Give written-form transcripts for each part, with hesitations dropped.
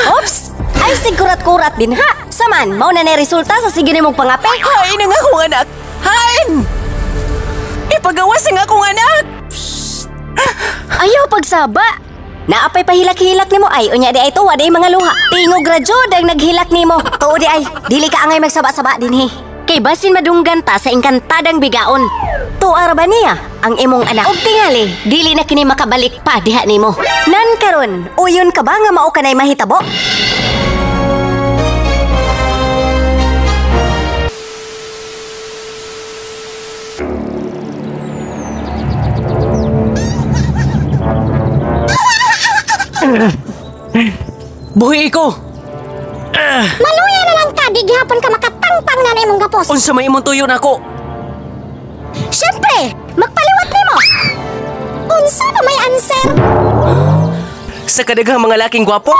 Oops! Ay, sigkurat-kurat din ha! Saman, mao na ni resulta sa sige nimong pangape. Hain ang akong anak! Hain! Ipagawas ang akong anak! Ayaw pagsaba! Naapay pahilak-hilak nimo ay unya di ay tuwa di mga luha. Tingog ra jud ang naghilak nimo. Tuo di ay dili ka angay magsaba-saba dinhi. Kay basin madunggan ta sa engkantadang bigaon. Tuwa ra ba niya ang imong anak? Og tingali, dili na kini makabalik pa diha nimo. Nan karon, uyon ka ba nga mao kanay mahitabo? Buhi ko. Maluya na lang ka, di gihapon ka makatangtang na imong gapos. Unsa may imong tuyo nako? Siyempre, magpaliwat nimo. Unsa pa may answer? Sa kadaghang mga laking gwapo?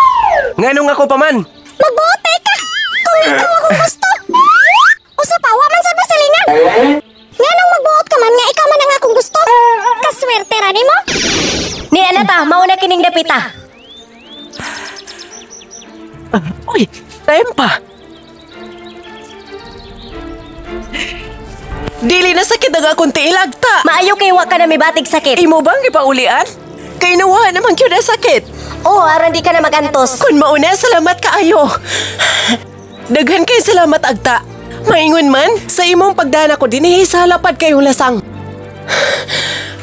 Nganong ako pa man? Magbuote ka! Kung ikaw akong gusto! Usa pa, wa man sa basilingan! Nganong magbuot ka man nga ikaw man ang akong gusto? Kaswerte ra nimo? Ni Anata, mao na kining dapita. Uy, time pa. Dili na sakit ang akong tiilag ta. Maayo kay wa ka na mibatig sakit. Imo bang gipaulian? Kay nawa naman gyud ang sakit. Oo, aron di ka na magantos. Kun mauna, salamat kaayo. Daghan kay salamat agta. Maingon man, sa imong pagdana ko dinhi sa lapad kayong lasang.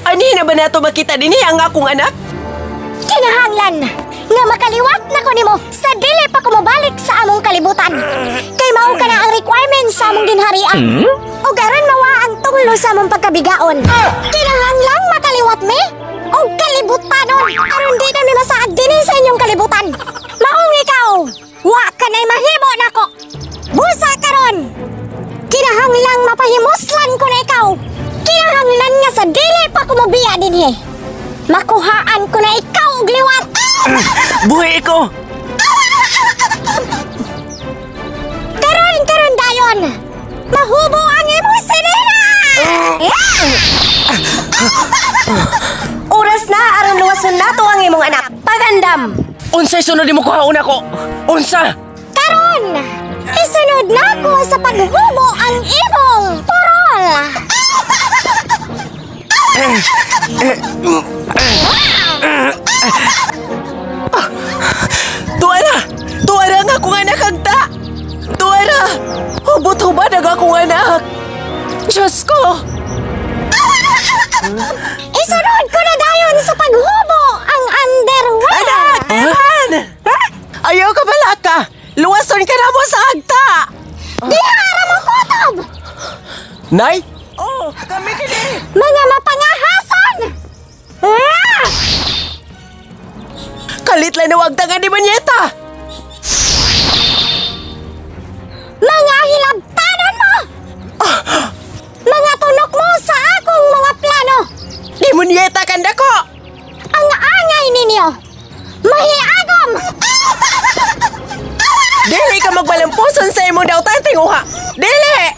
Ani na ba nato makita dinhi ang akong anak? Kinahanglan nga makaliwat na ko nimo sa dili pa ko mobalik sa among kalibutan. Kay mao ka na ang requirement sa among ginharian. Ug aron mawa ang tunglo sa among pagkabigaon. Kinahanglan makaliwat mi og kalibutanon aron di na mi masaad dinhi sa inyong kalibutan. Maong ikaw, wa ka na'y mahimo nako. Busa karon. Kinahanglang mapahimuslan ko na ikaw. Kinahanglan nga sa dili pa ko mobiya dinhi. Makuhaan ko na ikaw og liwat. Buhi ko. Karon karon dayon. Mahubo ang imong sinina. Oras na aron luwason nato ang imong anak. Pagandam. Unsay sunod nimo kuhaon ako? Unsa? Karon, isunod nako sa paghubo ang imong purol. Tuara! Tuara ang akong anak agta! Tuara! Hubot-hubad ang akong anak! Diyos ko! Isunod ko na dayon sa paghubo ang underwear. Anak! Eman! Ayaw ka balaka! Luwason ka na mo sa agta! Dihara mo kutob! Nay? Oh, kami kini! Mga mapangahasan! Ah! Kalit lang na wag nga di manyeta! Mga hilabtanon mo! Mga tunok mo sa akong mga plano! Di munyeta kanda ko! Ang angay ninyo! Mahiagom! Dili ka magbalampuson sa imong dautan tinguha! Dili!